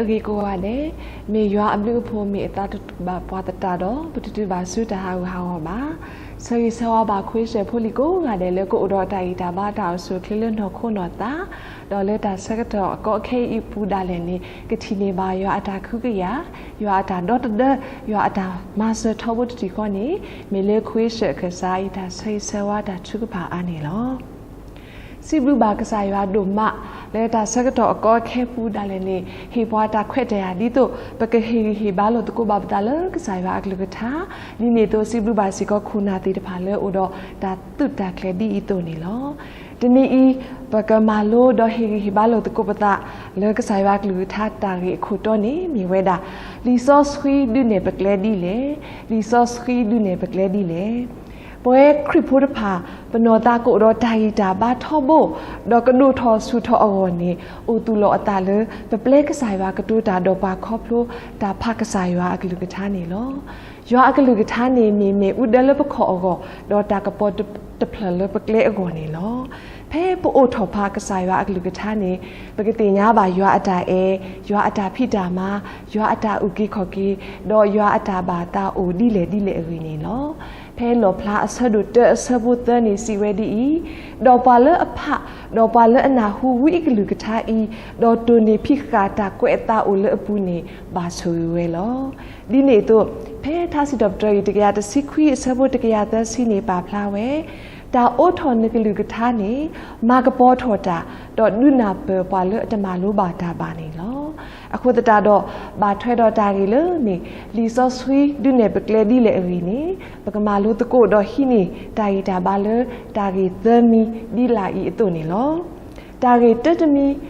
ဂ့ၤကိးဂၤဒဲး, မ့ၢ်ယွၤအဘျုးအဖှိၣ် မ့ၢ်အသးတတူာ်ဘၣ်ပှၤသတးဒီး ပတတုၤဘၣ်ဆူတၢ်ဟးဂူာ်ဟးဂီၤဘၣ်. ဆၢဂ့ၤဆၢဝါဘၣ်ခွ့ၡၢၣ်ဖိလံၤကိးဂၤဒဲး လၢကအိၣ်ဒီးတၢ်ဂံၢ်တၢ်ဘါတၢ်အိၣ်ဆူၣ်အိၣ်ချ့လၢနီၢ်ခိနီၢ်သး, ဒီးလၢတၢ်ဆၢကတီၢ်အကီအခဲအံၤအပူၤဒၣ်လဲာ်န့ၣ် ကထံၣ်န့ၢ်ဘၣ်ယွၤအတၢ်ကဟုကယာ်, ယွၤအတၢ်ဒီသဒၢ, ယွၤအတၢ်မၤစၢၤထီဘိတထံၣ်ဃီန့ၣ် မ့ၢ်လၢခွ့ၡၢၣ်အကစၢ်အံၤ တၢ်ဆၢဂ့ၤဆၢဝါတၢ်ထုကဖၣ်အါန့ၣ်လီၤ. စံးဘျုးဘၣ်ကစၢ်ယွၤဒိၣ်မး လၢတၢ်ဆၢကတီၢ်အကီအခဲပူၤဒၣ်လဲာ်န့ၣ် ဟ့ၣ်ပှၤတၢ်ခွဲးတၢ်ယာ်ဒ်သိး ပကဟ့ၣ်ဂံၢ်ဟ့ၣ်ဘါလိာ်သကိးဘၣ်ပသးလၢကစၢ်ယွၤအကလုၢ်ကထါ, ဒ်န့ၣ်အသိးစံးဘျုးဘၣ်စ့ၢ်ကီးခိၣ်နၢ်သ့ၣ်တဖၣ်လၢအိၣ်ဒီးတၢ်သုးတၢ်ကျဲၤဒ်အံၤအသိးန့ၣ်လီၤ. တနံၤအံၤ ပကမၤလိဒီးဟ့ၣ်ဂံၢ်ဟ့ၣ်ဘါလိာ်သကိးပသး လၢကစၢ်ယွၤအကလုၢ်ကထါတၢ်ဂ့ၢ်အခိၣ်တီန့ၣ် မ့ၢ်ဝဲဒၣ် လံာ်စီဆှံဒုးနဲၣ်ပကျဲဒ်လဲၣ်, လံာ်စီဆှံဒုးနဲၣ်ပကျဲဒ်လဲၣ်. ပဝဲခရံာ်ဖိတဖၣ် ပနီၢ်သးကအိၣ်ဒီးတၢ်ဂံၢ်တၢ်ဘါထီဘိ, ဒီးကဒိၣ်ထီၣ်ဆူၣ်ထီၣ်အဂီၢ်န့ၣ် အိၣ်သူၣ်လီၤအသးလၢ ပပျဲကစၢ်ယွၤကတိၤတၢ်ဒီးပှၤခီဖျိ တၢ်ဖးကစၢ်ယွၤအကလုၢ်ကထါန့ၣ်လီၤ. ယွၤအကလုၢ်ကထါန့ၣ် မ့ၢ်မ့ၣ်အူဒၢလၢပခီၣ်အဂီၢ်, ဒီးတၢ်ကပီၤတဖျၢၣ်လၢပကျဲအဂီၢ်န့ၣ်လီၤ. ဖဲပအိးထီၣ်ဖးကစၢ်ယွၤအကလုၢ်ကထါန့ၣ် ပကသ့ၣ်ညါဘၣ်ယွၤအတၢ်အဲၣ်, ယွၤအတၢ်ဖံးတၢ်မၤ, ယွၤအတၢ်အုၣ်က့ၤခီၣ်က့ၤ, ဒီးယွၤအတၢ်ဘၣ်သးအိၣ်ဒ်လဲၣ်ဒ်လဲၣ်အဂ့ၢ်န့ၣ်လီၤ. ဖဲလီၣ်ဖျါအဆၢဒိၣ်တၢအဆၢဖိသၢန့ၣ်စံးဝဲဒ်အံၤ, ဒီးပှၤလၢအဖး, ဒီးပှၤလၢအနၢ်ဟူဝံအကလုၢ်ကထါအံၤ, ဒီးတိၢ်န့ၢ်ဖံးဃာ်တၢ်ကွဲးအသးအိၣ်လၢအပူၤန့ၣ် ဘၣ်ဆိၣ်ဂ့ၤဝဲလီၤ. ဒ်န့ၣ်အသိး ဖဲထါစံးထီၣ်ပတြၢၤအံၤ တကယၤတဆံခွံအဆၢဖိတကယၤသၢဆံန့ၣ် ပာ်ဖျါဝဲ, တၢ်အိးထီၣ်နကလုၢ်ကထါန့ၣ် မၤကပီၤထီၣ်တၢ်, ဒီးဒုးနၢ်ပၢၢ်ပှၤလၢအတမၤလိဘၣ်တၢ်ဘၣ်န့ၣ်လီၤ. အဃိသတးဒီး ဘၣ်ထွဲဒီးတၢ်ဂ့ၢ်လၢမ့ၢ် လံာ်စီဆှံဒုးနဲၣ်ပကျဲဒ်လဲၣ်အဂ့ၢ်န့ၣ် ပကမၤလိသကိးဒီးဟံးန့ၢ်တၢ်ဂံၢ်တၢ်ဘါလၢတၢ်ဂ့ၢ်သၢမံၤဒ်လာ်အံၤအသိးန့ၣ်လီၤ. တၢ်ဂ့ၢ်တၢတမံၤ,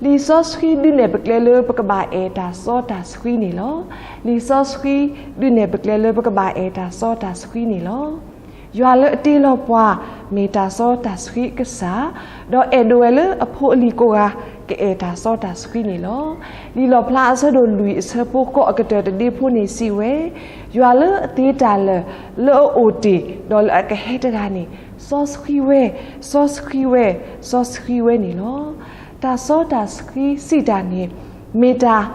လံာ်စီဆှံဒုးနဲၣ်ပကျဲလၢပကဘၣ်အဲၣ်တၢ်စီတၢ်ဆှံန့ၣ်လီၤ. လံာ်စီဆှံဒုးနဲၣ်ပကျဲလၢပကဘၣ်အဲၣ်တၢ်စီတၢ်ဆှံန့ၣ်လီၤ. ယွၤလၢအတ့လီၤပှၤ မ့ၢ်တၢ်စီတၢ်ဆှံအကစၢ်, ဒီးအဲၣ်ဒိးဝဲလၢအဖိအလံၤကိးဂၤ ကအဲၣ်တၢ်စီတၢ်ဆှံန့ၣ်လီၤ. လံာ်လီၣ်ဖျါအဆၢဒိၣ်လွံၢ်အဆၢဖိဃိးအကတၢၢ်တဒ့ဖိန့ၣ်စံးဝဲ, ယွၤလၢအသ့တၢ်လၢာ် လၢအအိၣ်တ့ၢ် ဒီးလၢအကဟဲတဂၤန့ၣ် စီဆှံဝဲ, စီဆှံဝဲ, စီဆှံဝဲန့ၣ်လီၤ. တၢ်စီတၢ်ဆှံစံးတၢ်န့ၣ် မ့ၢ်တၢ်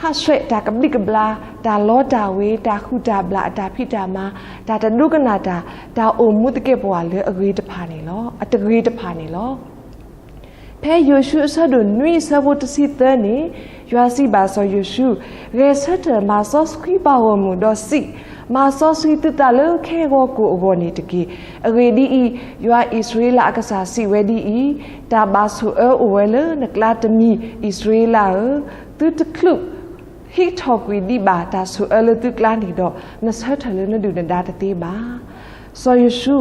ဟးဆှဲးတၢ်ကဘျံးကဘျၣ်, တၢ်လီတၢ်ဝ့ၤ, တၢ်ဟုၣ်တၢ်ဘျၣ်အတၢ်ဖံးတၢ်မၤ, တၢ်တဒိကနၣ်တၢ်, တၢ်အိၣ်မူသကဲာ်ပဝးလၢအဂ့ၤတဖၣ်န့ၣ်လီၤ, အတဂ့ၤတဖၣ်န့ၣ်လီၤ. ဖဲယိၤၡူအဆၢဒိၣ်နွံအဆၢဖိတဆံသၢန့ၣ်, ယွၤစံးဘၣ်စီၤယိၤၡူ, ဂဲၤဆၢထၢၣ်မၤစီဆှံပှၤဂီၢ်မုၢ်ဒီးစံး, မၤစီဆှံသုသးလၢခဲဂီၤကိာ်အဂီၢ်န့ၣ်တက့ၢ်. အဂ့ၢ်ဒ်အံၤ, ယွၤအံၣ်စရ့လးအကစၢ်စံးဝဲဒ်အံၤ, တၢ်ဘၣ်ဆိၣ်အၢအိၣ်ဝဲလၢနကျါတမံၤ, အံၣ်စရ့လးဧၢ, သုတချုး ဟံးထီၣ်ကွံာ်ဒံးဘၣ်တၢ်ဆိၣ်အၢလၢသုကျါန့ၣ်ဒီး နဆၢထၢၣ်လၢနဒုၣ်နဒါတသ့ဘၣ်. စီၤယိၤၡူ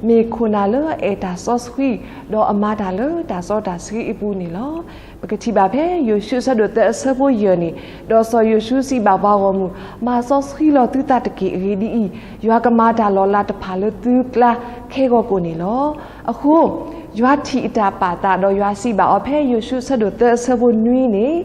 မ့ၢ်ခိၣ်နၢ်လၢအအဲၣ်တၢ်စီဆှံ ဒီးအမၤတၢ်လၢတၢ်စီတၢ်ဆှံအပူၤန့ၣ်လီၤ. ပကထံၣ်ဘၣ်ဖဲယိၤၡူအဆၢဒိၣ်သၢအဆၢဖိယဲၢ်န့ၣ်, ဒီးစီၤယိၤၡူစံးဘၣ်ပှၤဂီၢ်မုၢ်, မၤစီဆှံလီၤသုသးတက့ၢ်. အဂ့ၢ်ဒ်အံၤ, ယွၤကမၤတၢ်လီၤလးတဖၣ်လၢသုကျါခဲဂီၤကိာ်န့ၣ်လီၤ. အဃိ ယွၤထံၣ်အတၢ်ပာ်သးဒီးယွၤစံးဘၣ်အီၤဖဲယိၤၡူအဆၢဒိၣ်သၢအဆၢဖိနွံန့ၣ်,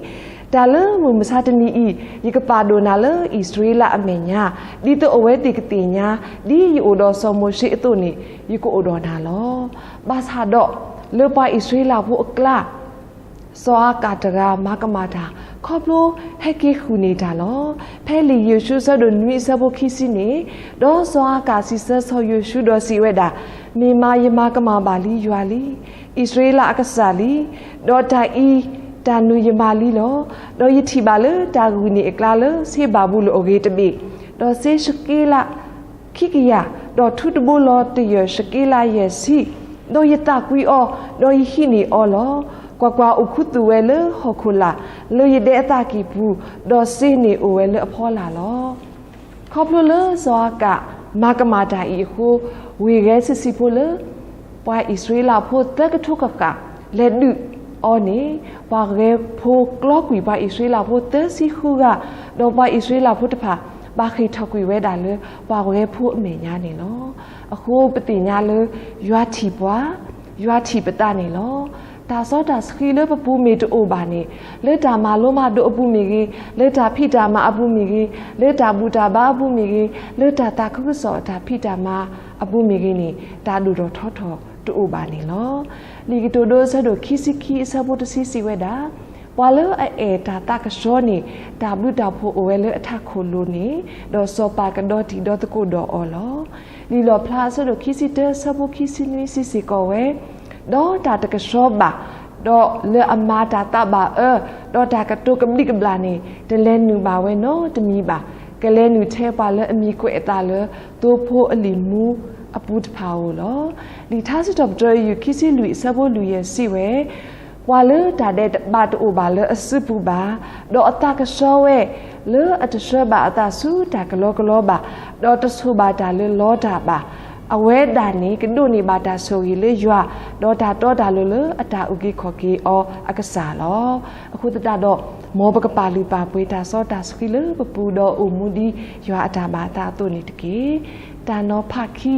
တၢ်လၢမုၢ်မဆါတနံၤအံၤ ယကပာ်ဒိၣ်နၤလၢအံၣ်စရ့လးအမဲာ်ညါ, ဒ်သိးအဝဲသ့ၣ်ကသ့ၣ်ညါ, ဒ်ယအိၣ်ဒီးစီၤမိၤၡ့အသိးန့ၣ် ယကအိၣ်ဒီးနၤလီၤ. ဘၣ်ဆၣ်ဒီး လၢပှၤအံၣ်စရ့လးဖိအကျါ စီၤအၤကၣ်တဂၤမၤကမၣ်တၢ် ခီဖျိဟဲက့ၤဃုာ်န့ၢ်တၢ်လီၤ. ဖဲလံာ်ယိၤၡူအဆၢဒိၣ်နွံအဆၢဖိခံဆံန့ၣ်, ဒီးစီၤအၤကၣ်စံးဆၢစီၤယိၤၡူဒီးစံးဝဲဒၣ်, မ့ၢ်မၤယမၤကမၣ်ဘၣ်လံယွၤလံ, အံၣ်စရ့လးအကစၢ်လံ, ဒီးတၢ်အံၤတၢ်နုာ်ယမၤလံလီၤ. ဒီးယထံၣ်ဘၣ်လၢတၢ်ဂုာ်န့ၢ်အကျါလၢစ့ဘၤဘူလိၣ်အဂ့ၤတဘ့ၣ်, ဒီးစ့ၡက့လး ခံကယၤ, ဒီးထူတဘိလီၤတယၢၢ်ၡက့လးယဲၢ်ဆံ, ဒီးယသးကွံအီၤ, ဒီးယဟံးန့ၢ်အီၤလီၤ. ကွၢ်ကွၢ်, အိၣ်ခူသူၣ်ဝဲလၢဟီၣ်ခိၣ်လာ် လၢယဒဲအသးကံၢ်ပူၤ, ဒီးစ့န့ၣ်အိၣ်ဝဲလၢအဖီလာ်လီၤ. ခီဖျိလၢစီၤအၤကၣ်မၤကမၣ်တၢ်အံၤအဃိ, ဝ့ၢ်ဂဲၤဆံးဆံးဖိလၢ ပှၤအံၣ်စရ့လးဖိသၢကထိကဃၣ် လဲၤဒုးအီၤန့ၣ်, ပှၤဂဲၤဖိကျီကွံာ်ပှၤအံၣ်စရ့လးဖိသၢဆံဃုဂၤ, ဒီးပှၤအံၣ်စရ့လးဖိတဖၣ် ဘၣ်ဃ့ၢ်ထီၣ်ကွံာ်ဝဲဒၣ်လၢပှၤဂဲၤဖိအမဲာ်ညါန့ၣ်လီၤ. အဃိပသ့ၣ်ညါလၢ ယွၤထံၣ်ပှၤ, ယွၤထံၣ်ပသးန့ၣ်လီၤ. တၢ်စီတၢ်ဆှံလၢပပူၤမ့ၢ်တအိၣ်ဘၣ်န့ၣ်, လၢတၢ်မၤလိမၤဒိးအပူၤမ့ၢ်ဂ့ၤ, လၢတၢ်ဖံးတၢ်မၤအပူၤမ့ၢ်ဂ့ၤ, လၢတၢ်ဘူၣ်တၢ်ဘါအပူၤမ့ၢ်ဂ့ၤ, လၢတၢ်သးခုကစီၣ်တၢ်ဖံးတၢ်မၤအပူၤမ့ၢ်ဂ့ၤန့ၣ်, တၢ်ဒိၣ်ထီၣ်ထီထီၣ်တအိၣ်ဘၣ်န့ၣ်လီၤ. လံာ်ကတိၤဒိအဆၢဒိၣ်ခံဆံခံအဆၢဖိတဆံစံးဝဲဒၣ်, ပှၤလၢအအဲၣ်တၢ်သးကဆှီန့ၣ် တၢ်ဘျုးတၢ်ဖှိၣ်အိၣ်ဝဲလၢအထးခိၣ်လိၤန့ၣ်, ဒီးစီၤပၤကဒီတံၤဒီသကိးဒီးအီၤလီၤ. လံာ်လီၣ်ဖျါအဆၢဒိၣ်ခံဆံတၢ အဆၢဖိခံဆံနွံစံးစ့ၢ်ကီးဝဲ, ဒီးတၢ်တကဆှီဘၣ်, ဒီးလၢအမၤတၢ်သးဘၣ်အၢ, ဒီးတၢ်ကတိၤကဘျံးကဘျၣ်န့ၣ် တလဲၤနုာ်ဘၣ်ဝဲနီတမံၤဘၣ်. ကလဲၤနုာ်ထဲပှၤလၢအမံၤကွဲးအသးလၢ သိဖိအလံာ်မူအပူၤတဖၣ်ဧိၤလီၤ. လံာ်ထါစံးထီၣ်ပတြၢၤ ယူၢ်ခံဆံလွံၢ် အဆၢဖိလွံၢ်ယဲၢ်စံးဝဲ, ပှၤလၢတၢ်ဒဲးဘးတအိၣ်ဘၣ်လၢအစုပူၤဘၣ်, ဒီးအသးကဆှီဝဲ, လၢအတဆှၢဘၣ်အသးဆူတၢ်ကလီကလီဘၣ်, ဒီးတဆိၣ်ဘၣ်တၢ်လၢလီတၢ်ဘၣ်, အဝဲဒၣ်န့ၣ် ကဒိးန့ၢ်ဘၣ်တၢ်ဆိၣ်ဂ့ၤလၢယွၤ, ဒီးတၢ်တီတၢ်လိၤလၢအတၢ်အုၣ်က့ၤခီၣ်က့ၤအီၤအကစၢ်လီၤ. အဃိသတးဒီး, မ်ပကပာ်လုၢ်ပာ်ပှ့ၤတၢ်စီတၢ်ဆှံလၢပပူၤ ဒီးအိၣ်မူဒ်ယွၤအတၢ်ဘၣ်အသးအသိးန့ၣ်တက့ၢ်. တၢ်နီၤဖးခံ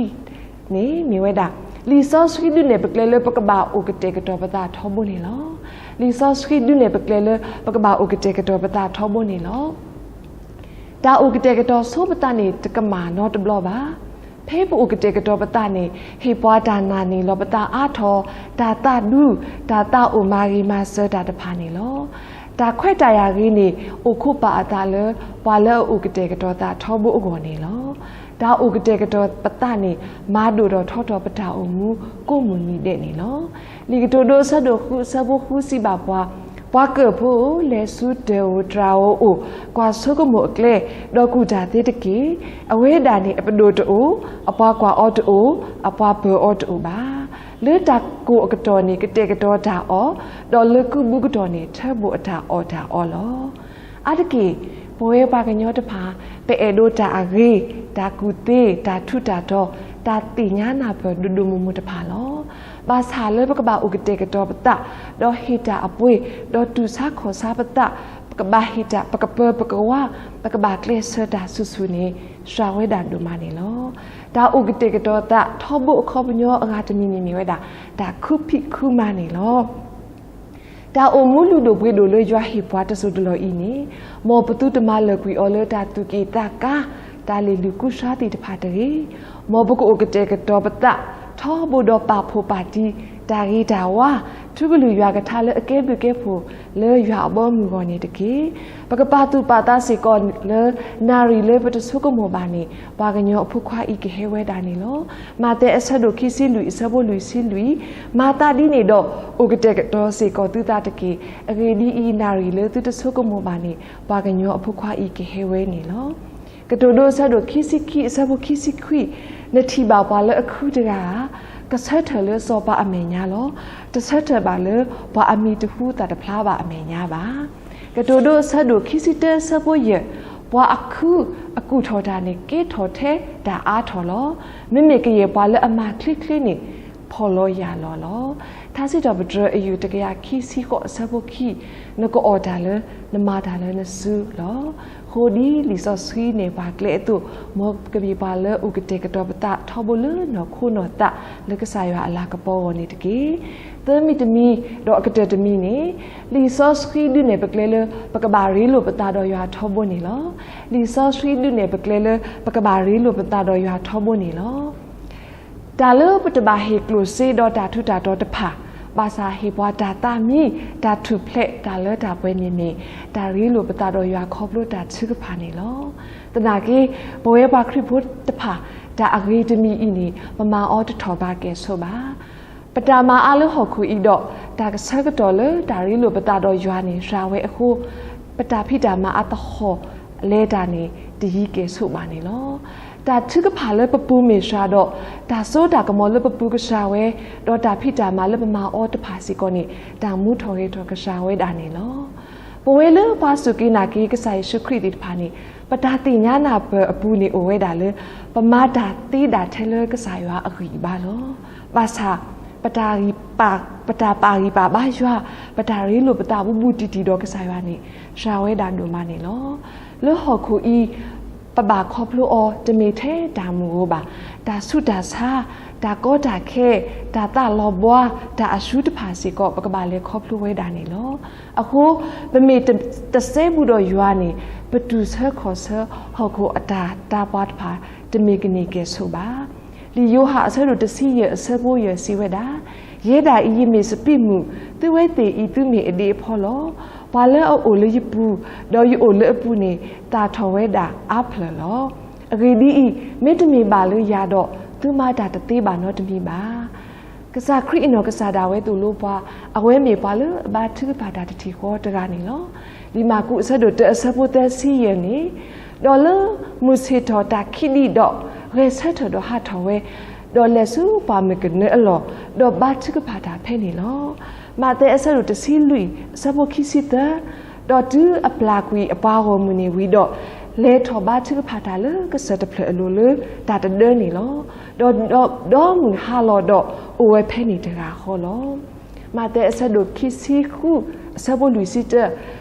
န့ၣ်မ့ၢ်ဝဲဒၣ်, လံာ်စီဆှံဒုးနဲၣ်ပကျဲလၢပကဘၣ်အိၣ်ကတဲာ်ကတီၤပသးထီဘိန့ၣ်လီၤ. လံာ်စီဆှံဒုးနဲၣ်ပကျဲလၢပကဘၣ်အိၣ်ကတဲာ်ကတီၤပသးထီဘိန့ၣ်လီၤ. တၢ်အိၣ်ကတဲာ်ကတီၤဆိပသးန့ၣ် တကမၣ်နီတဘျီဘၣ်. ဖဲပအိၣ်ကတဲာ်ကတီၤပသးန့ၣ် ဟ့ၣ်ပှၤတၢ်နာ်န့ၢ်လီၤပသးအါထီၣ်, တၢ်သးဒူ, တၢ်သးအိၣ်မၤဂ့ၤမၤစၢၤတၢ်တဖၣ်န့ၣ်လီၤ. တၢ်ခွဲးတၢ်ယာ်ဂ့ၤန့ၣ် အိၣ်ခိးပာ်အသးလၢ ပှၤလၢအအိၣ်ကတဲာ်ကတီၤသးထီဘိအဂီၢ်န့ၣ်လီၤ. တၢ်အိၣ်ကတဲာ်ကတီၤပသးန့ၣ် မၤဒိၣ်ထီၣ်ထီထီၣ်ပတၢ်အိၣ်မူကိးမုၢ်နံၤဒဲးန့ၣ်လီၤ. လံာ်ကတိၤဒိအဆၢဒိၣ်ဃုအဆၢဖိဃုစံးဘၣ်ပှၤ, ပှၤကၢၢ်ဖိဧၢ, လဲၤဆူတၢ်ဧိၤတြၤဧိၤအိၣ်, ကွၢ်ဆိကမိၣ်အကျဲ, ဒီးကူၣ်တၢ်သ့တက့ၢ်. အဝဲဒၣ်န့ၣ် အပဒိၣ်တအိၣ်, အပှၤကွၢ်အီၤတအိၣ်, အပှၤပၢၤအီၤတအိၣ်ဘၣ်. လၢတၢ်ကိၢ်အကတီၢ်န့ၣ် ကတဲာ်ကတီၤတၢ်အီၣ်, ဒီးလၢကုၢ်ဘူးကတီၢ်န့ၣ် ထၢဘိၣ်အတၢ်အီၣ်တၢ်အီလီၤ. အါတက့ၢ်, ပဝဲပှၤကညီတဖၣ် ပအဲၣ်ဒိးတၢ်အဂ့ၤ, တၢ်ကူၣ်သ့, တၢ်ထူးတၢ်တီၤ, တၢ်သ့ၣ်ညါနၢ်ပၢၢ်ဒိၣ်ဒိၣ်မုၢ်မုၢ်တဖၣ်လီၤ. ဘၣ်ဆၣ်လၢပကဘၣ်အိၣ်ကတဲာ်ကတီၤပသး, ဒီးဟ့ၣ်တၢ်အပှ့ၤ, ဒီးတူၢ်ဆါခီၣ်ဆါပသး, ပကဘၣ်ဟ့ၣ်တၢ်, ပကပၢၤပကဝါ, ပကဘၣ်ကျဲးစၢးတၢ်ဆူၣ်ဆူၣ်န့ၣ် စှၤဝဲဒၣ်ဒိၣ်မးန့ၣ်လီၤ. တၢ်အိၣ်ကတဲာ်ကတီၤသးထီဘိအခီပညီအဂၤတမံၤန့ၣ်မ့ၢ်ဝဲဒၣ် တၢ်ခုဖံးခုမၤန့ၣ်လီၤ. တၢ်အိၣ်မူလုၢ်ဒိၣ်ပှ့ၤဒိၣ်လၢယွၤဟ့ၣ်ပှၤတစိၢ်တလီၢ်အံၤန့ၣ်, မ်ပသုတမၤလၢာ်ကွံာ်အီၤလၢတၢ်သူၣ်က့ၣ်သးကါ, တၢ်လ့ၣ်လုၢ်ကူစါသ့ၣ်တဖၣ်တဂ့ၤ. မ်ပကအိၣ်ကတဲာ်ကတီၤပသး, ထီဘိဒီးပာ်ဖှိၣ်ပာ်တံၢ်, တၢ်ဂ့ၤတၢ်ဝါ, ထူကလုၢ်ယွၤကထါလၢအကဲဘျုးကဲဖှိၣ်လၢယွၤအဘီအမုၢ်အဂီၢ်န့ၣ်တက့ၢ်. ပကပာ်သူၣ်ပာ်သးစ့ၢ်ကီးလၢ နၣ်ရံၣ်လၢပတဆိကမိၣ်ဘၣ်န့ၣ် ပှၤကညီအဖိခွါအံၤကဟဲဝဲဒၣ်န့ၣ်လီၤ. မးသဲအဆၢဒိၣ်ခံဆံလွံၢ်အဆၢဖိလွံၢ်ဆံလွံၢ်, မၤသးဒ်န့ၣ်ဒီး အိၣ်ကတဲာ်ကတီၤစ့ၢ်ကီးသုသးတက့ၢ်. အဂ့ၢ်ဒ်အံၤ, နၣ်ရံၣ်လၢသုတဆိကမိၣ်ဘၣ်န့ၣ် ပှၤကညီအဖိခွါအံၤကဟဲဝဲန့ၣ်လီၤ. ကတိၤဒိအဆၢဒိၣ်ခံဆံခံအဆၢဖိခံဆံခွံ, နထံၣ်ဘၣ်ပှၤလၢအခုတဂၤဧါ, ကဆၢထၢၣ်လၢစီၤပၤအမဲာ်ညါလီၤ. တဆၢထၢၣ်ဘၣ်လၢပှၤအမံၤတဟူသၣ်တဖျါဘၣ်အမဲာ်ညါဘၣ်. ကတိၤဒိအဆၢဒိၣ်ခံဆံတၢအဆၢဖိယဲၢ်, ပှၤအခုအကူၣ်ထီၣ်တၢ်န့ၣ် ကဲထီၣ်ထဲတၢ်အါထီၣ်လီၤ. မ့မ့ၢ်ကယဲၢ်ပှၤလၢအမၤချ့ချ့န့ၣ် ဖှီၣ်လီၤယာ်လီၤလီၤ. ထါစံးထီၣ်ပတြၢၤအယူၢ်တကယၤခံဆံဃိးအဆၢဖိခံ, နကအီၣ်တၢ်လၢ နမၤတၢ်လၢနစုလီၤ. ဃိဒ်လံာ်စီဆှံနဲၣ်ပှၤကျဲအသိး, မ်ကမ့ၢ်ပှၤလၢအိၣ်ကတဲာ်ကတီၤပသးထီဘိလၢနီၢ်ခိနီၢ်သးလၢကစၢ်ယွၤအလၤကပီၤအဂီၢ်န့ၣ်တက့ၢ်. သၢမံၤတမံၤ, ဒီးအကတၢၢ်တမံၤန့ၣ်, လံာ်စီဆှံဒုးနဲၣ်ပကျဲလၢ ပကဘၣ်ရ့လိာ်ပသးဒီးယွၤထီဘိန့ၣ်လီၤ. လံာ်စီဆှံဒုးနဲၣ်ပကျဲလၢ ပကဘၣ်ရ့လိာ်ပသးဒီးယွၤထီဘိန့ၣ်လီၤ. တၢ်လၢပတဘၣ်ဟ့ၣ်ကျိၣ်စ့ဒီးတၢ်ထူးတၢ်တီၤတဖၣ်, ဘၣ်ဆၣ်ဟ့ၣ်ပှၤတၢ်သးမံ, တၢ်ထူၣ်ဖျဲး, တၢ်လၢတၢ်ပှဲၤန့ၣ်မ့ၢ် တၢ်ရ့လိာ်ပသးဒီးယွၤခီဖျိတၢ်ထုကဖၣ်န့ၣ်လီၤ. သနာ်က့, ပဝဲပှၤခရံာ်ဖိတဖၣ် တၢ်အဂ့ၤတမံၤအံၤန့ၣ် ပမၤအီၤတထီၣ်ဘၣ်ကဲၣ်ဆိးဘၣ်. ပတၢ်မၤအါလၢဟီၣ်ခိၣ်အံၤဒီး တၢ်ကဆၢကတီၢ်လၢတၢ်ရ့လိာ်ပသးဒီးယွၤန့ၣ် စှၤဝဲအဃိ, ပတၢ်ဖံးတၢ်မၤအသဟီၣ်လဲၤတၢ်န့ၣ် တယံၤကဲၣ်ဆိးဘၣ်န့ၣ်လီၤ. တၢ်ထုကဖၣ်လၢပပူၤမ့ၢ်စှၤဒီး တၢ်စိတၢ်ကမီၤလၢပပူၤကစှၤဝဲ, ဒီးတၢ်ဖံးတၢ်မၤလၢပမၤအီၤတဖၣ်စ့ၢ်ကီးန့ၣ် တၢ်မူထီၣ်ဂဲၤထီၣ်ကစှၤဝဲဒၣ်န့ၣ်လီၤ. ပဝဲလၢပှၤစူၢ်က့ၤနာ်က့ၤကစၢ်ယ့ၣ်ၡူးခရံာ်သ့ၣ်တဖၣ်န့ၣ် ပတၢ်သ့ၣ်ညါနၢ်ပၢၢ်အပူၤန့ၣ်အိၣ်ဝဲဒၣ်လၢ ပမၤတၢ်သ့ဒၣ်ထဲလၢကစၢ်ယွၤအဂံၢ်အဘါလီၤ. ဘၣ်ဆၣ် ပတၢ်ပာ်ဂံၢ်ပာ်ဘါယွၤ, ပတၢ်ရ့လိာ်ပသးဘူးဘူးတံၢ်တံၢ်ဒီးကစၢ်ယွၤန့ၣ် စှၤဝဲဒၣ်ဒိၣ်မးန့ၣ်လီၤ. လၢဟီၣ်ခိၣ်အံၤ ပဘၣ်ခီဖျိအီၤ တမ့ၢ်ထဲတၢ်မုၢ်ဧိၤဘၣ်, တၢ်ဆူးတၢ်ဆါ, တၢ်ကီတၢ်ခဲ, တၢ်သးလီၤဘှါ, တၢ်အရှုံးတဖၣ်စ့ၢ်ကီး ပကဘၣ်လဲၤခီဖျိဝဲဒၣ်န့ၣ်လီၤ. အဃိ ပမ့ၢ်တစဲဘူးဒီးယွၤန့ၣ် ပတူၢ်ဆၢခီၣ်ဆၢ ဟီၣ်ခိၣ်အတၢ်တၤပှၤတဖၣ် တမ့ၢ်ကန့ၢ်ကဲၣ်ဆိးဘၣ်. လံာ်ယိၤဟၣ်အဆၢဒိၣ်တဆံယဲၢ်အဆၢဖိယဲၢ်စံးဝဲဒၣ်, ယဲဒၣ်အံၤယမ့ၢ်စပံးမုၢ်, သုဝဲသ့ၣ်အံၤသုမ့ၢ်အဒ့အဖီလီၤ. ပှၤလၢအအိၣ်လၢယပူၤ, ဒီးယအိၣ်လၢအပူၤန့ၣ် သၣ်ထီၣ်ဝဲဒၣ်အါဖျၢၣ်လီၤ. အဂ့ၢ်ဒ်အံၤ, မ့တမ့ၢ်ဘၣ်လၢယၤဒီး, သုမၤတၢ်တသ့ဘၣ်နီတမံၤဘၣ်. ကစၢ်ခရံာ်အနီၢ်ကစၢ်ဒၣ်ဝဲသိၣ်လိပှၤ, အဝဲမ့ၢ်ပှၤလၢအဘါထုကဖၣ်တၢ်တထံၣ်ဃီတဂၤန့ၣ်လီၤ. လံာ်မၢ်ကူးအဆၢဒိၣ်တၢအဆၢဖိသၢဆံယဲၢ်န့ၣ်, ဒီးလၢမုၢ်ဆ့ၣ်ထီၣ်တၢ်ခံးဒံးဒီး, ဂဲၤဆၢထၢၣ်ဒီးဟးထီၣ်ဝဲ, ဒီးလဲၤဆူပှၢ်မုၢ်ကနၢအလီၢ်, ဒီးဘါထုကဖၣ်တၢ်ဖဲန့ၣ်လီၤ. မးသဲအဆၢဒိၣ်တဆံလွံၢ် အဆၢဖိခံဆံသၢ, ဒီးတုၤအပျၢ်ကွံာ်အပှၤဂီၢ်မုၢ်န့ၣ်ဝံၤဒီး, လဲၤထီၣ်ဘါထုကဖၣ်တၢ်လၢကစၢၢ်တဖျၢၣ်အလိၤလၢတၢ်တဒၢန့ၣ်လီၤ. ဒီး, ဒီး, ဒီမုၢ်ဟါလီၤဒီးအိၣ်ဝဲဖဲန့ၣ်တဂၤဃီလီၤ. မးသဲအဆၢဒိၣ်ခံဆံဃု အဆၢဖိလွံၢ်ဆံတၢ, ဒ်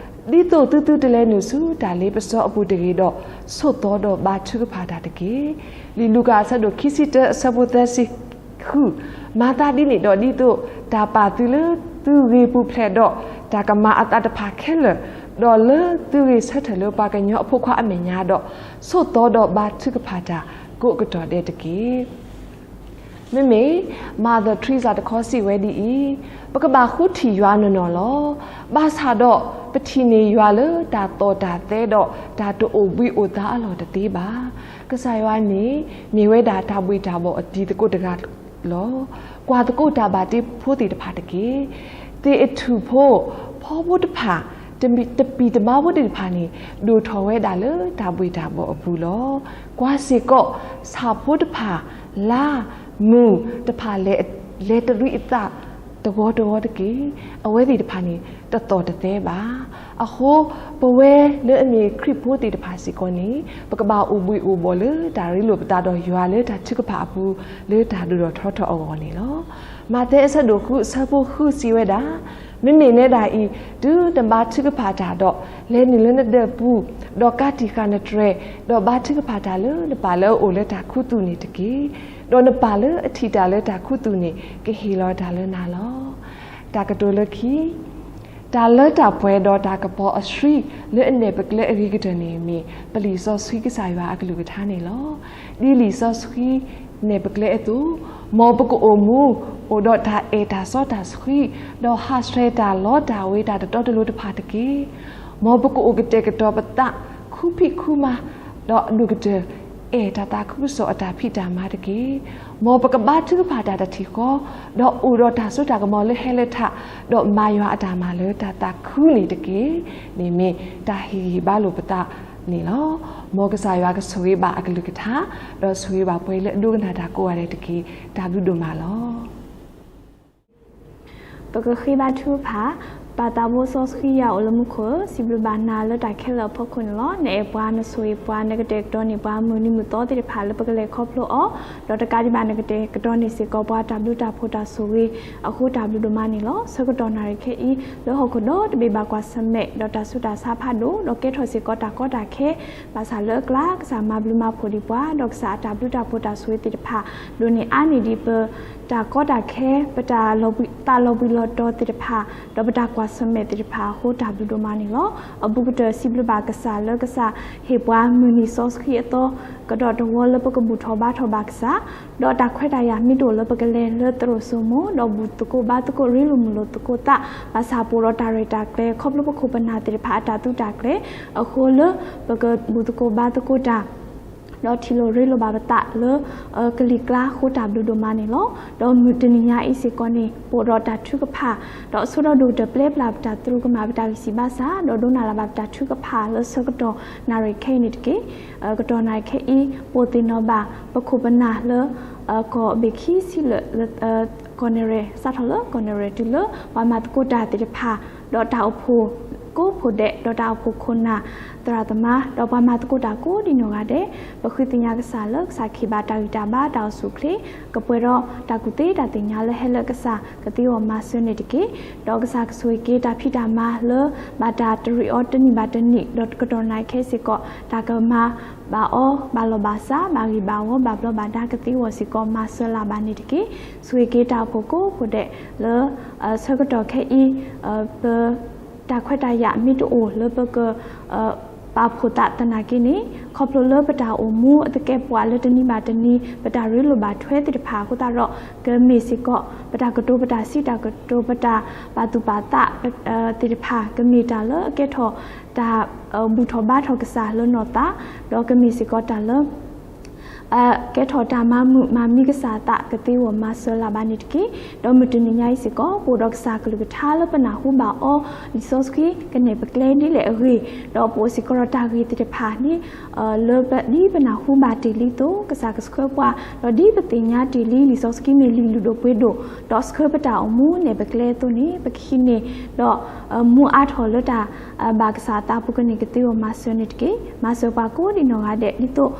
သိးသုသုတလဲၤနုာ်ဆူတၢ်လ့ပစီအပူၤတဂ့ၤဒီး, ဆိးသီဒီးဘါထုကဖၣ်တၢ်တက့ၢ်. လံာ်လူၤကၣ်အဆၢဒိၣ်ခံဆံတၢအဆၢဖိသၢဆံ ဃု, မၤသးဒ်န့ၣ်ဒီးဒ်သိးတၢ်ပာ်သုလၢသုဂ့ၤပူၤဖျဲးဒီး, တၢ်ကမၤအသးတဖၣ်ခဲလၢာ်, ဒီးလၢသုဂ့ၤဆၢထၢၣ်လၢပှၤကညီအဖိခွါအမဲာ်ညါဒီး, ဆိးသီဒီးဘါထုကဖၣ်တၢ်ကိးကတီၢ်ဒဲးတက့ၢ်. မ့မ့ၢ် Mother Teresa တခီစံးဝဲဒ်အံၤ, ပကဘၣ်ဃုထံၣ်ယွၤနီၢ်နီၢ်လီၤ. ဘၣ်ဆၣ်ဒီးပထံၣ်န့ၢ်ယွၤလၢတၢ်သီၣ်တၢ်သဲဒီး, တၢ်တအိၣ်ဘှံးအိၣ်သါအလီၢ်တသ့ဘၣ်. ကစၢ်ယွၤန့ၣ် မ့ၢ်ဝဲဒၣ်တၢ်ဘှ့ၣ်တၢ်ဘှီၣ်အတံၤသကိးတဂၤလီၤ. ကွၢ်သကိးတၢ်ဘၣ်တ့ဖိသ့ၣ်တဖၣ်တက့ၢ်. သ့ၣ်အထူၣ်ဖိ, ဖီဖိတဖၣ်, တပံၢ်တမါဖိသ့ၣ်တဖၣ်န့ၣ် ဒိၣ်ထီၣ်ဝဲဒၣ်လၢတၢ်ဘှ့ၣ်တၢ်ဘှီၣ်အပူၤလီၤ. ကွၢ်စ့ၢ်ကီး, ဆၣ်ဖိတဖၣ်, လါ, မုၢ်တဖၣ်, လဲၤတရံးအသး တဂီၤတဂီၤတက့ၢ်. အဝဲသ့ၣ်တဖၣ်န့ၣ် တသီၣ်တသဲဘၣ်. အဃိ, ပဝဲလၢအမ့ၢ်ခရံာ်ဖိသ့ၣ်တဖၣ်စ့ၢ်ကီးန့ၣ်, ပကဘၣ်အိၣ်ဘှံးအိၣ်ဘှီၣ်လၢတၢ်ရ့လိာ်ပသးဒီးယွၤလၢတၢ်ထုကဖၣ်အပူၤ, လၢတၢ်ဒိၣ်ထီၣ်ထီထီၣ်အဂီၢ်န့ၣ်လီၤ. မးသဲအဆၢဒိၣ်ဃုအဆၢဖိဃုစံးဝဲဒၣ်, မ့မ့ၢ်နဲဒၣ်အံၤ, တုၤနဘါထုကဖၣ်တၢ်ဒီး, လဲၤနုာ်လၢနဒၢးပူၤ, ဒီးကးတံာ်ဃာ်နတြဲၤ, ဒီးဘါထုကဖၣ်တၢ်လၢနပၢ်လၢအအိၣ်လၢတၢ်ခူသူၣ်န့ၣ်တက့ၢ်. ဒီးနပၢ်လၢအထံၣ်တၢ်လၢတၢ်ခူသူၣ်န့ၣ် ကဟ့ၣ်လီၤတၢ်လၢနၤလီၤ. တၢ်ကတိၤလၢခံ, တၢ်လၢတၢ်ပှဲၤဒီးတၢ်ကပီၤအဆှံလၢအနဲၣ်ပကျဲအဂ့ၤကတၢၢ်န့ၣ်မ့ၢ် ပလံာ်စီဆှံကစၢ်ယွၤအကလုၢ်ကထါန့ၣ်လီၤ. ဒ်လံာ်စီဆှံနဲၣ်ပကျဲအသိး, မ်ပကအိၣ်မူအိၣ်ဒီးတၢ်အဲၣ်တၢ်စီတၢ်ဆှံ, ဒီးဟးဆှဲးတၢ်လီတၢ်ဝ့ၤတၢ်တတီတလိၤတဖၣ်တက့ၢ်. မ်ပကအိၣ်ကတဲာ်ကတီၤပသးခူဖံးခူမၤ, ဒီးအဒိၣ်ကတၢၢ် အဲၣ်တၢ်သးခုကစီၣ်အတၢ်ဖံးတၢ်မၤတက့ၢ်. မ်ပကဘါထုကဖၣ်တၢ်တထံၣ်ဃီ, ဒီးအိၣ်ဒီးတၢ်စိတၢ်ကမီၤလၢဟဲလၢထး, ဒီးမၤယွၤအတၢ်မၤလၢတၢ်သးခုန့ၣ်တက့ၢ်. န့ၣ်မ့ၢ်တၢ်ဟ့ၣ်ဂံၢ်ဘါလိာ်ပသးန့ၣ်လီၤ. မ်ကစၢ်ယွၤကဆိၣ်ဂ့ၤဘၣ်အကလုၢ်ကထါ, ဒီးဆိၣ်ဂ့ၤဘၣ်ပှၤလၢအဒိကနၣ်တၢ်ကိးဂၤဒဲးတက့ၢ်. တၢ်ဘျုးဒိၣ်မးလီၤ. ပကဃ့ဘါထုကဖၣ်, ပၢ်သးဘိစီဆှံယွၤအိၣ်လၢမူခိၣ်ဧၢ, စံးဘျုးဘၣ်နၤလၢတၢ်ခဲလၢာ်အဖီခိၣ်န့ၣ်လီၤ. နအဲၣ်ပှၤ, နဆိၣ်ဂ့ၤပှၤ, နကတဲာ်ကတီၤန့ၢ်ပှၤမုၢ်နံၤမုၢ်သီသ့ၣ်တဖၣ်လၢပကလဲၤခီဖျိအီၤ, ဒီးတကးဒံးဘၣ်နကတဲာ်ကတီၤန့ၢ်စ့ၢ်ကီးပှၤတၢ်ဘျုးတၢ်ဖှိၣ်တၢ်ဆိၣ်ဂ့ၤအဃိ တၢ်ဘျုးဒိၣ်မးန့ၣ်လီၤ. ဆၢကတီၢ်နၣ်ရံၣ်ခဲအံၤ လၢဟီၣ်ခိၣ်ဒီတဘ့ၣ်ဘၣ်ကွၢ်ဆၢၣ်မဲာ်, ဒီးတၢ်ဆူးတၢ်ဆါဖးဒိၣ်, ဒီးကဲထီၣ်စ့ၢ်ကီးတၢ်ကီတၢ်ခဲ, ဘၣ်ဆၣ်လၢအကျါ ကစၢ်မၤဘျုးမၤဖှိၣ်ဒံးပှၤ, ဒီးကစၢ်အတၢ်ဘျုးတၢ်ဖှိၣ်တၢ်ဆိၣ်ဂ့ၤသ့ၣ်တဖၣ် ဒိၣ်န့ၢ်အါန့ၢ်ဒံးပ တၢ်ကီတၢ်ခဲ, ပတၢ်လီၤဘှံးသးလီၤဘှံးလီၤတီၤသ့ၣ်တဖၣ်, ဒီးပတၢ်ကွၢ်ဆၢၣ်မဲာ်သ့ၣ်တဖၣ်အဃိ တၢ်ဘျုးဒိၣ်မးန့ၣ်လီၤ. အဘူးကတၢၢ်စံးဘျုးဘၣ်ကစၢ်လၢကစၢ်ဟ့ၣ်ပှၤမုၢ်နံၤစီဆှံအသီ ကဒီးတဝီလၢပကဘူၣ်ထီၣ်ဘါထီၣ်ဘၣ်ကစၢ်, ဒီးတၢ်ခွဲးတၢ်ယာ်မ့ၢ်တအိၣ်လၢပကလဲၤလၢသရိာ်စိမိၤ, ဒီးဘူၣ်သကိးဘါသကိးရ့လိာ်မုာ်လိာ်သကိးသး, ဘၣ်ဆၣ်ပအိၣ်ဒီးတၢ်ရဲၣ်တၢ်ကျဲၤ ခီဖျိပခိၣ်ပနၢ်သ့ၣ်တဖၣ်အတၢ်သုးတၢ်ကျဲၤအဃိ လၢပကဘူၣ်သကိးဘါသကိးတၢ် ဒီးထံၣ်လိာ်ရ့လိာ်ဘၣ်ပသးလၢ ကလံၤကျါအဃိ တၢ်ဘျုးဒိၣ်မးန့ၣ်လီၤ. ဒီးမုၢ်တနံၤညါအံၤစ့ၢ်ကီးန့ၣ် ပအိၣ်ဒီးတၢ်ထုကဖၣ်, ဒီးအဆိဒီးဒိၣ်ကတၢၢ်ပျဲပျၢ်ပတၢ်သရူးကမၣ် ပတၢ်ဂံၢ်စၢ်ဘါစၢ်, ဒီးဒိကနၣ်လၢ်ဘၣ်ပတၢ်ထုကဖၣ်လၢဆၢကတီၢ်နၣ်ရံၣ်ခဲအံၤန့ၣ်တက့ၢ်. ကတီၢ်နၣ်ရံၣ်ခဲအံၤ ပအိၣ်သ့ၣ်နီၣ်ဘၣ် ပခိၣ်ပနၢ်လၢ ကီၢ်ဘ့ၣ်ခံဆံလၢာ် ကီၢ်နဲၣ်ရဲၣ် စးထီၣ်လၢကီၢ်နဲၣ်ရဲၣ်တုၤလၢ ပှၤမၤသကိးတၢ်သ့ၣ်တဖၣ်, ဒီးတၢ်အိၣ်ဖှိၣ်ကိးဖှိၣ်ဒဲး, ဒီးတၢ်အိၣ်ဖှိၣ်ခိၣ်နၢ်သရၣ်သမါ, ဒီးပှၤမၤသကိးတၢ်ကိးဒံနီၢ်ဂၤဒဲး, ပဃုသ့ၣ်ညါကစၢ်လၢကစၢ်ကဟ့ၣ်ဘၣ်တၢ်ဂံၢ်တၢ်ဘါတၢ်အိၣ်ဆူၣ်အိၣ်ချ့, ကပှဲၤဒီးတၢ်ကူၣ်သ့တၢ်သ့ၣ်ညါလၢဟဲလၢကစၢ်ကသ့အဂီၢ်မၤစၢၤန့ၣ်တက့ၢ်. ဒီးကစၢ်ကဆိၣ်ဂ့ၤက့ၤတၢ်ဖံးတၢ်မၤလၢ ဘၣ်တၢ်တရံးအီၤတနံၣ်ဘၣ်တနံၣ်, ဒီးကတီၢ်နၣ်ရံၣ်ခဲအံၤစ့ၢ်ကီး တၢ်ကမၤ ဘၣ်အီၤဘၣ်လီၢ်ဘၣ်စး ဘၣ်ဂံၢ်ဘၣ်ဝီဘၣ်ဘျီးဘၣ်ဒါကသ့အဂီၢ်စ့ၢ်ကီး မၤစၢၤလၢ်ဘၣ်န့ၣ်တက့ၢ်. ဆိၣ်ဂ့ၤက့ၤတၢ်အိၣ်ဖှိၣ်ကိးဖှိၣ်ဒဲးလၢ ဆၢကတီၢ်ခဲအံၤ ပ တၢ်ခွဲးတၢ်ယာ်မ့ၢ်တအိၣ်လၢပက ပာ်ဖှိၣ်သးသနာ်က့န့ၣ် ခီဖျိလၢပတၢ်အိၣ်မူအသကဲာ်ပဝးလၢတနံၤဘၣ်တနံၤ ပတၢ်ရ့လိာ်ဘၣ်ထွဲသ့ၣ်တဖၣ်အဃိသတးဒီး ကမ့ၢ်စ့ၢ်ကီး ပတၢ်ကတိၤပတၢ်စံးတၢ်ကတိၤ ပတၢ်ပာ်သူၣ်ပာ်သးသ့ၣ်တဖၣ် ကမ့ၢ်တၢ်လၢအကဲထီၣ်တၢ် ဘူၣ်ထီၣ်ဘါထီၣ်ကစၢ်လၢနီၢ်သး ဒီးကမ့ၢ်စ့ၢ်ကီးတၢ်လၢ ကဲထီၣ်တၢ်မၤမုာ်မၤမံကစၢ်အသး ကသ့ဝီၤမၤစၢၤလၢၤဘၣ်န့ၣ်တက့ၢ်. ဒီးမုၢ်တနံၤညါအံၤစ့ၢ်ကီး ပအိၣ်ဒီးကစၢ်ကလုၢ်ကထါလၢပနၢ်ဟူဘၣ်အီၤ လံာ်စီဆှံကနဲၣ်ပကျဲဒ်လဲၣ်အဂ့ၢ်, ဒီးပအိၣ်စ့ၢ်ကီးဒီးတၢ်ဂ့ၢ်သ့ၣ်တဖၣ်န့ၣ် လၢဒ်ပနၢ်ဟူဘၣ်တ့ၢ်လံအသိး ကစၢ်ကဆှၢပှၤ, ဒီးဒ်ပသ့ၣ်ညါတ့ၢ်လံ လံာ်စီဆှံမ့ၢ်လံာ်လုၢ်ဒိၣ်ပှ့ၤဒိၣ်, ဒီးဆှၢပတၢ်အိၣ်မူနဲၣ်ပကျဲအသိးန့ၣ် ပကဟံးန့ၢ် ဒီး မူအါထီၣ်လၢတၢ် ဘၣ်ကစၢ်အသးအပူၤကန့ၣ် ကသ့ဝီၤမၤစၢၤန့ၣ်တက့ၢ်. မၤစၢၤပှၤကိးဒံးနီၢ်ဂၤဒဲး ဒ်သိး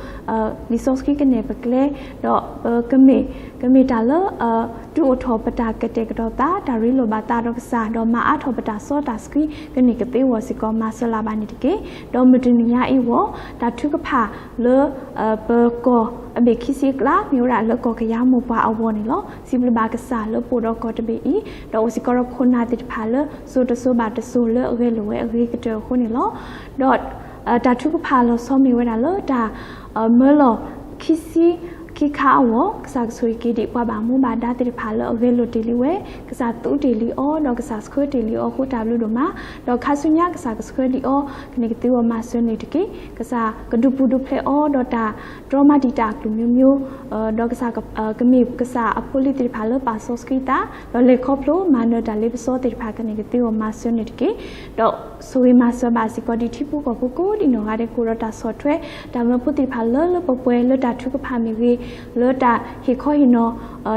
လံာ်စီဆှံကနဲၣ်ပကျဲ, ဒီး ကမ့ၢ် ကမ့ၢ်တၢ်လၢ ဒုးအိၣ်ထီၣ်ပတၢ်ကတဲာ်ကတီၤသး တၢ်ရ့လိာ်ဘၣ်သးဒီးကစၢ် ဒီးမၤအါထီၣ်ပတၢ်စီတၢ်ဆှံကန့ၣ် ကသ့ဝီၤစ့ၢ်ကီးမၤစၢၤလၢၤဘၣ်န့ၣ်တက့ၢ်. ဒီးမုၢ်တနံၤညါအံၤဝီၤ တၢ်ထုကဖၣ်လၢ ပကီၢ်အဘ့ၣ်ခံဆံအကျါ မ့ၢ်ဝဲဒၣ်လၢကီၢ်ကယၤမိၢ်ပှၢ်အဂီၢ်န့ၣ်လီၤ. စံးဘျုးဘၣ်ကစၢ်လၢပအိၣ်ဒီးကီၢ်တဘ့ၣ်အံၤ, ဒီးအိၣ်စ့ၢ်ကီးဒီးခိၣ်နၢ်သ့ၣ်တဖၣ်လၢ စိၤတစိၤဘၣ်တစိၤလၢအဂဲၤလိာ်ဝဲအဂ့ၤကတၢၢ်အဃိန့ၣ်လီၤ. ဒီး တၢ်ထုကဖၣ်လီၤဆီမ့ၢ်ဝဲဒၣ်လၢတၢ် မၢလီၤခံဆံခံခါအဂီၢ် ကစၢ်ကဆိၣ်ဂ့ၤက့ၤဒံးပှၤဘၣ်မူဘၣ်ဒါသ့ၣ်တဖၣ်လၢအဂဲၤလိာ်တ့ၢ်လံဝဲ, ကစၢ်သူတ့ၢ်လံအီၤ ဒီးကစၢ်ဆှၢတ့ၢ်လံအီၤအဃိတၢ်ဘျုးဒိၣ်မး, ဒီးခါဆူညါကစၢ်ကဆှၢဒံးအီၤ ကန့ၣ်ကသ့ဝီၤမၤစၢၤန့ၣ်တက့ၢ်. ကစၢ်ကဒုးပူၤဒုးဖျဲးအီၤ ဒီးတၢ်တြီမၤတံာ်တာ်အကလုာ်မျိုးမျိုး, ဒီးကစၢ် ကမ့ၢ်ကစၢ်အဖိလံၤသ့ၣ်တဖၣ်လၢပာ်စီဆှံသး ဒီးလဲၤခီဖျိမၤနၢၤတၢ်လ့ပစီသ့ၣ်တဖၣ်ကန့ၣ်ကသ့ဝီၤမၤစၢၤန့ၣ်တက့ၢ်. ဒီးဆိၣ်ဂ့ၤမၤစၢၤဘၣ်စ့ၢ်ကီးဒံးထံဖိကီၢ်ဖိကိးဒံးနီၢ်ဂၤဒဲး ကအိၣ်ဒီးတၢ်ဆီၣ်ထွဲ တၢ်မၢဖိသ့ၣ်တဖၣ်လၢလၢပှဲၤပှဲၤ လၢတၢ်ထုကဖၣ်မ့ၢ်ဂ့ၤ, လၢတၢ်ဟ့ၣ်ခီဟ့ၣ်နီၤ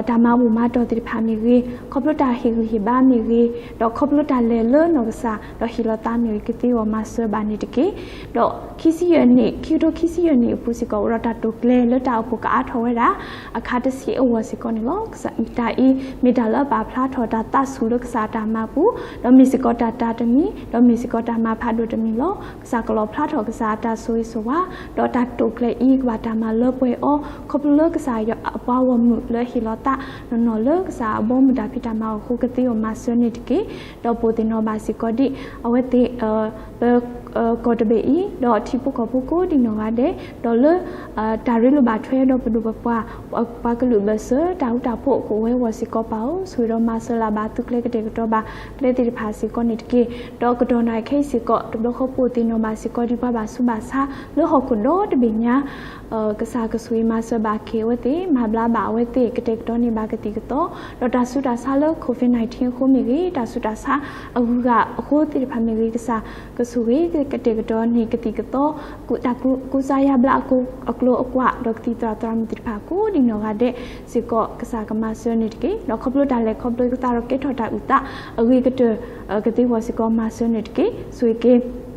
တၢ်မၤဘူၣ်မၤတီၢ်သ့ၣ်တဖၣ်မ့ၢ်ဂ့ၤ, ခီဖျိတၢ်ဟ့ၣ်ဂံၢ်ဟ့ၣ်ဘါမ့ၢ်ဂ့ၤ, ဒီးခီဖျိတၢ်လဲၤလၢနီၢ်ကစၢ် ဒီးဟ့ၣ်လီၤသးမ့ၢ်ဂ့ၤ ကသ့ဝီၤမၤစၢၤဘၣ်န့ၣ်တက့ၢ်. ဒီးခံဆံယဲၢ်နံၣ် ခံကထိခံဆံယဲၢ်နံၣ်အပူၤစ့ၢ်ကီး အိၣ်ဒီးတၢ်တိာ်ကျဲၤလၢတၢ်အိၣ်ဖှိၣ်ကအါထီၣ်ဝဲဒၣ် အခါတဆံအဂီၢ်စ့ၢ်ကီးန့ၣ်လီၤ. တၢ်အံၤ မ့ၢ်တၢ်လၢအပာ်ဖျါထီၣ်တၢ်သးဆူၣ်လၢကစၢ်အတၢ်မၤပူၤ, ဒီးမ့ၢ်စ့ၢ်ကီးတၢ်တၤတမံၤ, ဒီးမ့ၢ်စ့ၢ်ကီးတၢ်မၤဖးဒိၣ်တမံၤလီၤ. ကစၢ်ကလီၣ်ဖျါထီၣ်ကစၢ်အတၢ်ဆိၣ်ဂ့ၤဆိၣ်ဝါ, ဒီးတၢ်တိာ်ကျဲၤအံၤ ကဘၣ်တၢ်မၤလၢပှဲၤအီၤ ခီဖျိလၢကစၢ်ယွၤအပှၤဂီၢ်မုၢ်လၢဟ့ၣ်လီၤသးနီၢ်နီၢ်လၢကစၢ်အဘီအမုၢ်တၢ်ဖံးတၢ်မၤအဃိ ကသ့ဝီၤမၤစၢၤန့ၣ်တက့ၢ်. ဒီးပအိၣ်သ့ၣ်နီၣ်ဘၣ်စ့ၢ်ကီးဒံး အဝဲသ့ၣ် ပ ကီၢ်တဘ့ၣ်အံၤ ဒီးထံဖိကီၢ်ဖိကိးဒံးနီၢ်ဂၤဒဲး ဒီးလၢ တၢ်ရ့လိာ်ဘၣ်ထွဲဒီးပဒိၣ်ပပှၢ် ပှၤကလုာ်ဘၢၣ်စၢၤ တၢ်ဃူတၢ်ဖိးကအိၣ်ဝဲအဂီၢ်စ့ၢ်ကီး ပၢ်ဧၢ, ဆိၣ်ဂ့ၤဒီးမၤစၢၤလၢၤဘၣ်သုကျဲကတဲာ်ကတီၤဘၣ်ကျဲသ့ၣ်တဖၣ်စ့ၢ်ကီးန့ၣ်တက့ၢ်. ဒီးကတီၢ်နၣ်ခဲအံၤစ့ၢ်ကီး တဘျီဃီပအိၣ်သ့ၣ်နီၣ်ဘၣ်စ့ၢ်ကီးဒံးပှၤဘၣ်ဆူးဘၣ်ဆါ လၢဟီၣ်ခိၣ်ဒီတဘ့ၣ်ညါ ကစၢ်ကဆိၣ်ဂ့ၤမၤစၢၤဘၣ်က့ၤအဝဲသ့ၣ် မၤဘျါဘၣ်အဝဲသ့ၣ် ကတဲာ်ကတီၤန့ၢ်ဘၣ်ကသံၣ်ကသီ, ဒီးတၢ်ဆူးတၢ်ဆါလၢ COVID nineteen အဃိမ့ၢ်ဂ့ၤ, တၢ်ဆူးတၢ်ဆါအဂုၤအဂၤအဃိသ့ၣ်တဖၣ်မ့ၢ်ဂ့ၤ, ကစၢ်ကဆိၣ်ဂ့ၤကတဲာ်ကတီၤန့ၢ်ကသံၣ်ကသီ, တၢ်ကူစါယါဘျါအကျိၤအကွာ် ဒီးကသံၣ်သရၣ်သရၣ်မုၣ်သ့ၣ်တဖၣ်ကိးဒံးနီၢ်ဂၤဒဲးစ့ၢ်ကီး ကစၢ်ကမၤစၢၤန့ၣ်တက့ၢ်. ဒီးခီဖျိတၢ်လဲၤခီဖျိကသးဒီးကဲထီၣ်တၢ်အုၣ်သးအဂ့ၤကတၢၢ် ကသ့ဝီၤစ့ၢ်ကီးမၤစၢၤန့ၣ်တက့ၢ်. ဆိၣ်ဂ့ၤက့ၤ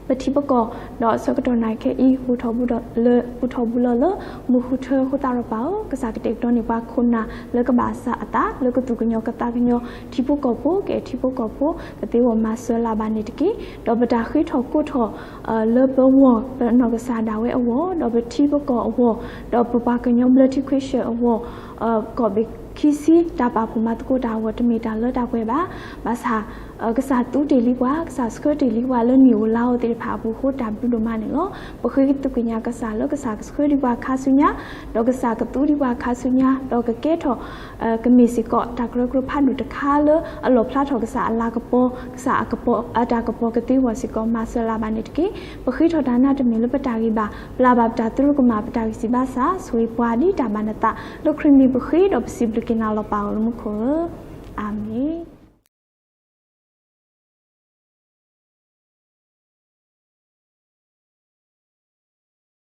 ပထံပကီၢ် ဒီးဆၢကတီၢ်နၣ်ခဲအံၤ ဘူၣ်ထီၣ်ဘူၣ်လီၤလၢ မူဃုထၢအဃိသတးဒီး ပၢ်ဧၢ, ကစၢ်ကတဲာ်ကတီၤန့ၢ်ပှၤခိၣ်နၢ်လၢကဘၣ်စၢ်အသး လၢကသူၣ်ကညီၤကသးကညီၤ ထံဖိကီၢ်ဖိ ကအဲၣ်ထံဖိကီၢ်ဖိ ကသ့ဝီၤမၤစၢၤလၢၤဘၣ်န့ၣ်တက့ၢ်. ဒီးပတၢ်ဃ့ထီၣ်ကိးထီၣ် လၢပဂီၢ် ပနီၢ်ကစၢ်ဒၣ်ဝဲအဂီၢ် ဒီးပထံပကီၢ်အဂီၢ် ဒီးပပှၤကညီဘျၢထံခရံာ်ဆၢၣ်အဂီၢ် ကီၢ်ဘ့ၣ်ခံဆံ တၢ်ပာ်ဖှိၣ်မၤသကိးတၢ်အဂီၢ် တမ့ၢ်တၢ်လၢတၢ်ပှဲၤဘၣ်. ဘၣ်ဆၣ် ကစၢ်သူတ့ၢ်လံပှၤ ကစၢ်ဆှၢတ့ၢ်လံပှၤလၢနံၣ်ဧိၤလါဧိၤသ့ၣ်တဖၣ်အပူၤအဃိ တၢ်ဘျုးဒိၣ်မးန့ၣ်လီၤ. ပဃ့က့ၤသုးကညးကစၢ်လၢကစၢ်ကဆှၢဒံးပှၤခါဆူညါ ဒီးကစၢ်ကသူဒံးပှၤခါဆူညါ ဒီးကကဲထီၣ် ကမ့ၢ်စ့ၢ်ကီး တၢ်ကရၢကရိဖးဒိၣ်တခါလၢအလီၣ်ဖျါထီၣ်ကစၢ်အလၤကပီၤ ကစၢ်အကပီၤ အတၢ်ကပီၤကသ့ဝီၤစ့ၢ်ကီး မၤစၢၤလၢၤဘၣ်န့ၣ်တက့ၢ်. ပဃ့ထီၣ်တၢ်နါတမ့ၢ်လၢပတၢ်ဂံၢ်ဘၣ် ပျၢ်ဘၣ်ပတၢ်သရူးကမၣ် ပတၢ်ဂံၢ်စၢ်ဘါစၢ် ဆိၣ်ဂ့ၤပှၤဒ်တၢ်ဘၣ်နသး လၢခရံာ်မံၤပဃ့ဒီးပစံးဘျုးက့ၤနၤလီၤ ပၢ်ဧၢ လၢမူခိၣ်ဧၢ, အၤမ့ၣ်.